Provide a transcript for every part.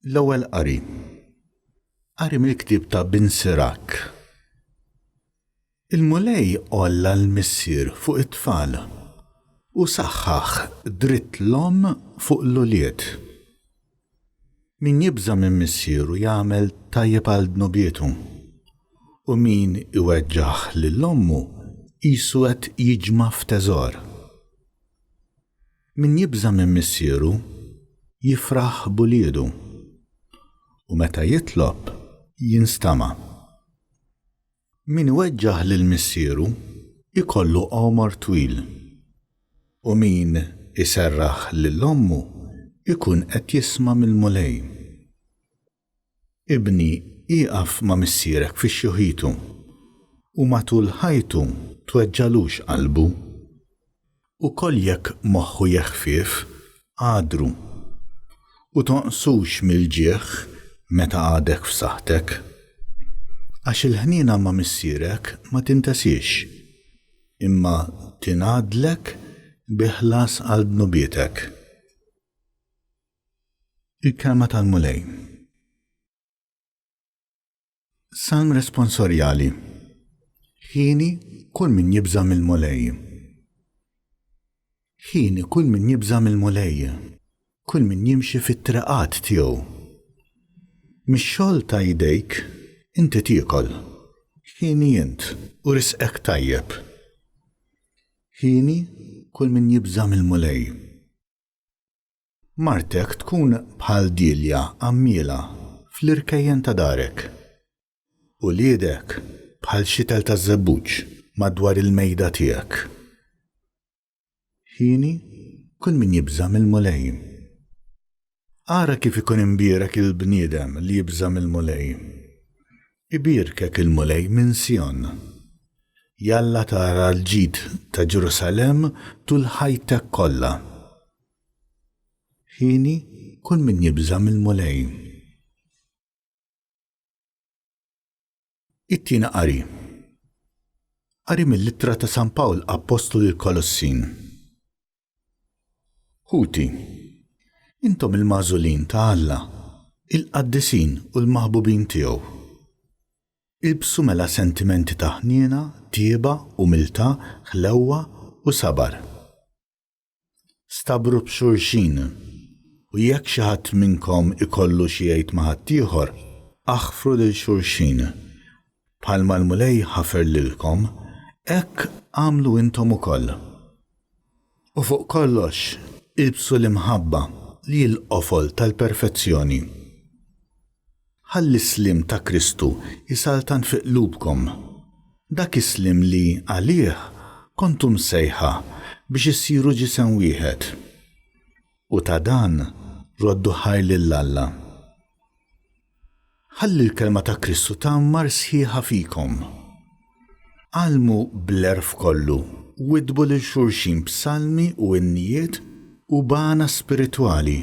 L-Ewwel Qari. Qari mill-ktieb ta' Bin Sirak. Il-Mulej għolla l-missier fuq it-tfal u saħħaħ dritt l-omm fuq l-ulied. Min jibża' minn missieru jagħmel tajjeb għal dnubietu, u min iweġġaħ lil ommu qisu qed jiġma' f'teżor. Min jibża' minn missieru jifraħ b'uliedu, u meta jitlob jinstama'. Min iweġġaħ lil missieru jkollu għomor twil, u min iserraħ lil ommu jkun qed jisma' mill-Mulej. Ibni, ieqaf ma' missierek fi xjuħitu, u matul ħajtu tweġġagħlux qalbu. Ukoll jekk moħħu jeħfief, għadru, u tonqsux mill-ġieħ meta għadek f'saħħtek. Għax il-ħniena ma' missierek ma tintesiex, imma tingħadlek bi ħlas għal dnubietek. Il-Kelma tal-Mulej. Salm responsorjali. Ħieni kull min jibża' mill-Mulej. Ħieni kull min jibża' mill-Mulej, kull min jimxi fit-triqat tiegħu. Mix-xogħol ta' jdejk inti tiekol, ħieni int u risqek tajjeb. Ħieni kull min jibża' mill-Mulej. Martek tkun bħal dielja għammiela fl-irkejjen ta' darek. Uliedek bħal xitel taż-żebbuġ madwar il-mejda tiegħek. Hieni kull min jibża' mill-Mulej. Ara kif ikun imbierek il-bniedem li jibża' mill-Mulej. Ibierkek il-Mulej minn Sijon. Jalla tara l-ġid ta' Ġerusalemm tul ħajtek kollha. Hieni kull min jibża' mill-Mulej. It-Tieni Qari. Qari mill-Ittra ta' San Pawl Appostlu lill-Kolossin. Ħuti, intom il-magħżulin ta' Alla, il-qaddisin u l-maħbubin tiegħu. Ilbsu mela sentimenti ta' ħniena, tjieba, umiltà, ħlewwa u sabar. Stabru b'xulxin, u jekk xi ħadd minnkom ikollu xi jgħid ma' ħaddieħor, aħfru lil xulxin. Bħalma l-Mulej ħafer lilkom, hekk agħmlu intom ukoll. U fuq kollox, ilbsu l-imħabba, li hi l-qofol tal-perfezzjoni. Ħalli s-sliem ta' Kristu jsaltan fi qlubkom, dak is-sliem li għalih kontu msejħa biex issiru ġisem wieħed. U ta' dan roddu ħajr lil Alla. Ħalli l-kelma ta' Kristu tgħammar sħiħa fikom. Għallmu bl-għerf kollu, widdbu lil xulxin b'salmi u innijiet u b'għana spiritwali,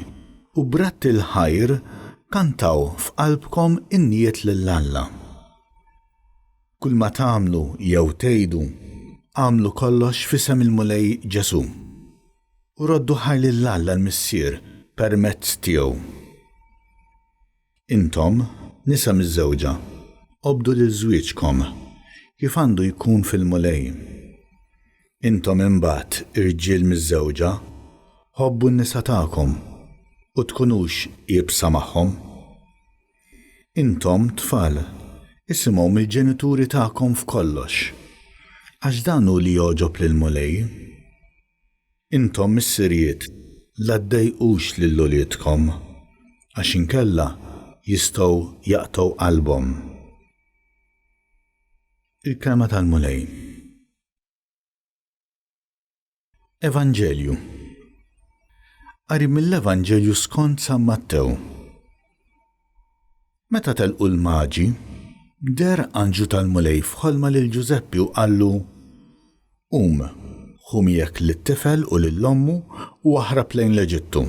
u b'radd il-ħajr kantaw f'qalbkom innijiet lil Alla. Kulma tagħmlu jew tgħidu, agħmlu kollox f'isem il-Mulej Ġesù, u roddu ħajr lil Alla l-Missier permezz tiegħu. Intom, nisa miżżewġa, obdu lil żwieġkom, kif għandu jkun fil-Mulej. Intom imbagħad, irġiel miżżewġa, ħobbu n-nisa tagħkom u tkunux iebsa magħhom. Intom, tfal, isimgħu mill-ġenituri tagħkom f'kollox, għax dan hu li jogħġob lill-Mulej. Intom missirijiet, la ddejqux lil uliedkom, għax inkella jistgħu jaqtgħu qalbhom. Il-Kelma tal-Mulej. Evanġelju. Qari mill-Evanġelju skont San Mattew. Meta telqu l-Maġi, deher anġlu tal-Mulej f'ħolma lil Ġużeppi u qallu, Qum, ħu miegħek lit-tifel u lil ommu u aħrab lejn l-Eġittu.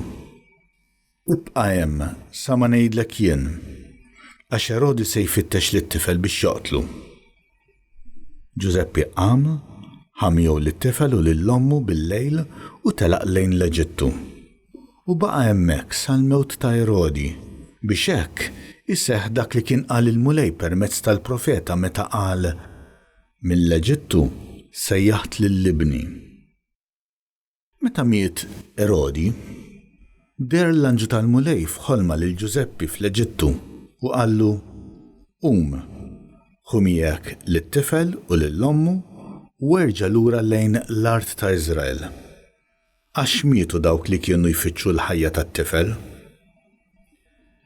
Ibqa' hemm sa ma ngħidlek jien, għax Erodi se jfittex lit-tifel biex joqtlu. Ġużeppi qam, ħa miegħu lit-tifel u lil ommu billejl u telaq lejn l-Eġittu. U baqa' hemmhekk sal-mewt ta' Erodi. Biex hekk iseħħ dak li kien qal il-Mulej permezz tal-profeta meta qal, Mill-Eġittu sejjaħt lil ibni. Meta miet Erodi, deher l-anġlu tal-Mulej f'ħolma lil Ġużeppi fl-Eġittu u qallu, Qum, ħu miegħek lit-tifel u lil ommu u erġa' lura lejn l-art ta' Iżrael. Għax mietu dawk li kienu jfittxu l-ħajja tat-tifel.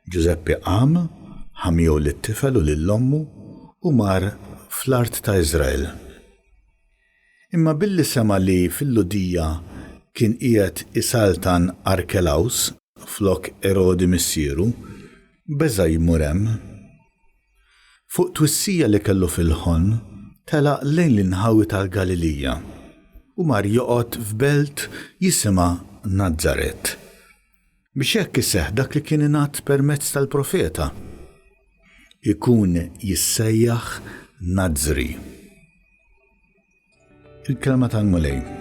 Ġużeppi qam, ħa miegħu lit-tifel u lil ommu u mar fl-art ta' Iżrael. Imma billi sema' li fil-Lhudija kien qiegħed isaltan Arkelaws flok Erodi missieru, beża' jmur hemm. Fuq twissija li kellu fil-ħolm, telaq lejn l-inħawi tal-Galilija u mar joqgħod f'belt jisimha Nazaret, biex hekk iseħħ dak li kien ingħad permezz tal-profeta, Ikun jissejjaħ Nażri. Il-Kelma tal-Mulej.